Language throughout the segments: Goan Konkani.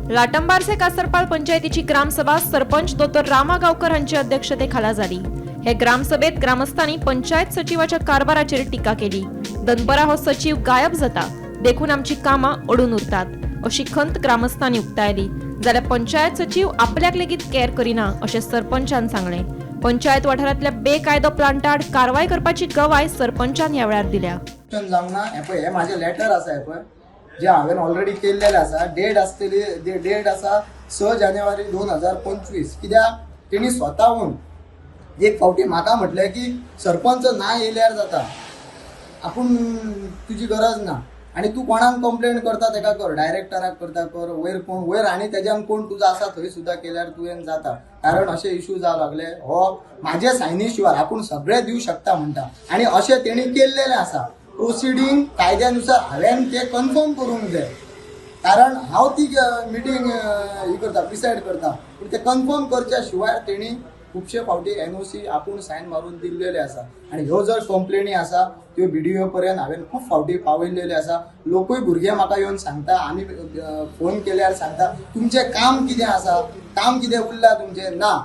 लाटंबार्से कासरपाळ पंचायतीची ग्रामसभा सरपंच दोतोर रामा गावकर हांच्या अध्यक्षतेखाला जाली. हे ग्रामसभेत ग्रामस्थांनी पंचायत सचिवाच्या कारभाराचेर टिका केली. दनपरा हो सचीव गायब जाता देखून आमची कामां अडून उरतात अशी खंत ग्रामस्थांनी उक्तायली. जाल्यार पंचायत सचीव आपल्याक लेगीत कॅर करिना अशें सरपंचान सांगलें. पंचायत वाठारांतल्या बेकायदो प्लांटाआड कारवाय करपाची गवाय सरपंचान ह्या वेळार दिल्या. क्वेश्चन जावंक ना. हें पळय, हें म्हाजें लेटर आसा. हें पळय, जें हांवें ऑलरेडी केल्लेलें आसा. डेट आसतली, डेट आसा 6 जानेवारी 2025. कित्याक तेणी स्वताहून एक फावटी म्हाका म्हटलें की सरपंच ना येयल्यार जाता, आपूण तुजी गरज ना आनी तूं कोणाक कंप्लेन करता तेका कर, डायरेक्टराक करता कर, वयर कोण वयर आनी तेज्यान कोण तुजो आसा थंय सुद्दां केल्यार तुवें जाता. कारण अशे इशू जावं लागले. हो म्हाजे सायनी शिवाय आपूण सगळें दिवं शकता म्हणटा आनी अशें तेणी केल्लेलें आसा. प्रोसिडींग कायद्या नुसार हांवें तें कन्फर्म करूंक जाय, कारण हांव ती मिटींग ही करता, प्रिसायड करता. पूण ते कन्फर्म करच्या शिवाय तेणी खुबशे फावटी एनओसी आपूण सायन मारून दिल्लेले आसा. आनी ह्यो जर कंप्लेनी आसा त्यो बीडीओ पर्यंत हांवें खूब फावटी पावयल्लेल्यो आसा. लोकूय भुरगे म्हाका येवन सांगता, आमी फोन केल्यार सांगता, तुमचें काम कितें आसा, काम कितें उरलां तुमचें? ना,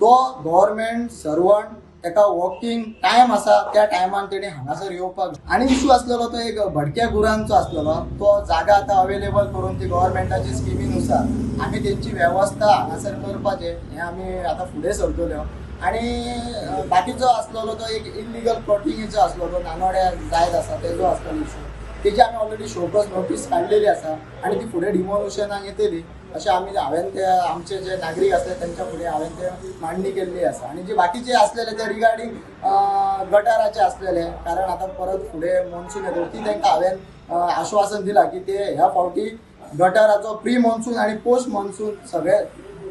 तो गव्हर्मेंट सर्वंट, ताका वर्किंग टायम आसा, त्या टायमान तेणी हांगासर येवपाक. आनी इशू आसलेलो तो एक भटक्या गुरांचो आसलेलो. तो जागा आतां अवेलेबल करून ती गव्हर्मेंटाची स्किमीनुसार आमी तेंची वेवस्था हांगासर करपाचें हें आमी आतां फुडें सरतल्यो. आनी बाकीचो आसलेलो तो एक इलिगल प्लॉटिंगेचो आसलेलो, नानोड्या जायत आसा तेजो आसलेलो इशू. तेजी आमी ऑलरेडी शोकॉज नोटीस काडलेली आसा आनी ती फुडें डिमोलिशनाक येतली अशें आमी हांवें ते आमचे जे नागरीक आसले तेंच्या फुडें हांवें ते मांडणी केल्ली आसा. आनी जे बाकीचे आसलेले ते रिगार्डींग गटाराचे आसलेले, कारण आतां परत फुडें मॉन्सून येतलो, ती तांकां हांवें आश्वासन दिलां की ते ह्या फावटी गटाराचो प्री मॉन्सून आनी पोस्ट मॉन्सून सगळे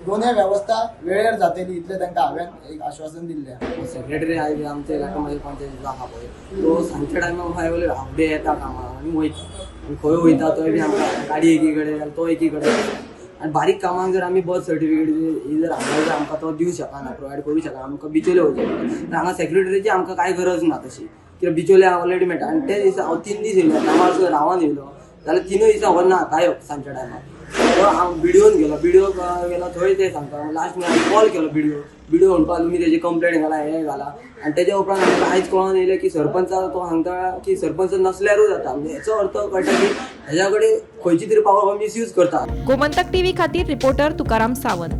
दोनूय वेवस्था वेळेर जातली, इतलें तांकां हांवें एक आश्वासन दिल्लें आसा. सेक्रेटरी आयज आमच्या इलाका पंचायतीचो आहा पळय, तो सांजच्या टायमार खंय वयलो, हाफ डे येता कामाक आनी वयता. आनी खंय वयता तोय बी आमकां, गाडी एकी कडेन जाल्यार तो एकी कडेन. आनी बारीक कामांक जर आमी बर्थ सर्टिफिकेट ही जर हाडलो जाल्यार आमकां तो दिवं शकना, प्रोवायड करूं शकना. आमकां बिचोले वयचें पडटा. तर हांगा सेक्रेटरीची आमकां कांय गरज ना तशी, कित्याक बिचोले ऑलरेडी मेळटा. आनी ते दिसा हांव 3 दीस येयलो, कामार सुद्दां रावन येयलो जाल्यार तिनूय दिसा हो ना, गायब सांजच्या टायमार. तो हांव बिडिओन गेलो, बिडिओ गेलो थंय ते सांगता. लास्ट हांवें कॉल केलो बिडिओ. बिडिओ म्हणपाक तुमी तेजी कंप्लेन घाला, हें घाला. आनी तेज्या उपरांत आमकां आयज कळोन येयलें की सरपंचाक तो सांगता की सरपंच नसल्यारूय जाता. म्हणजे हेचो अर्थ कळटा की हेज्या कडेन खंयची तरी पावर मिसयूज करता. गोमंतक टीव्ही खातीर रिपोर्टर तुकाराम सावंत.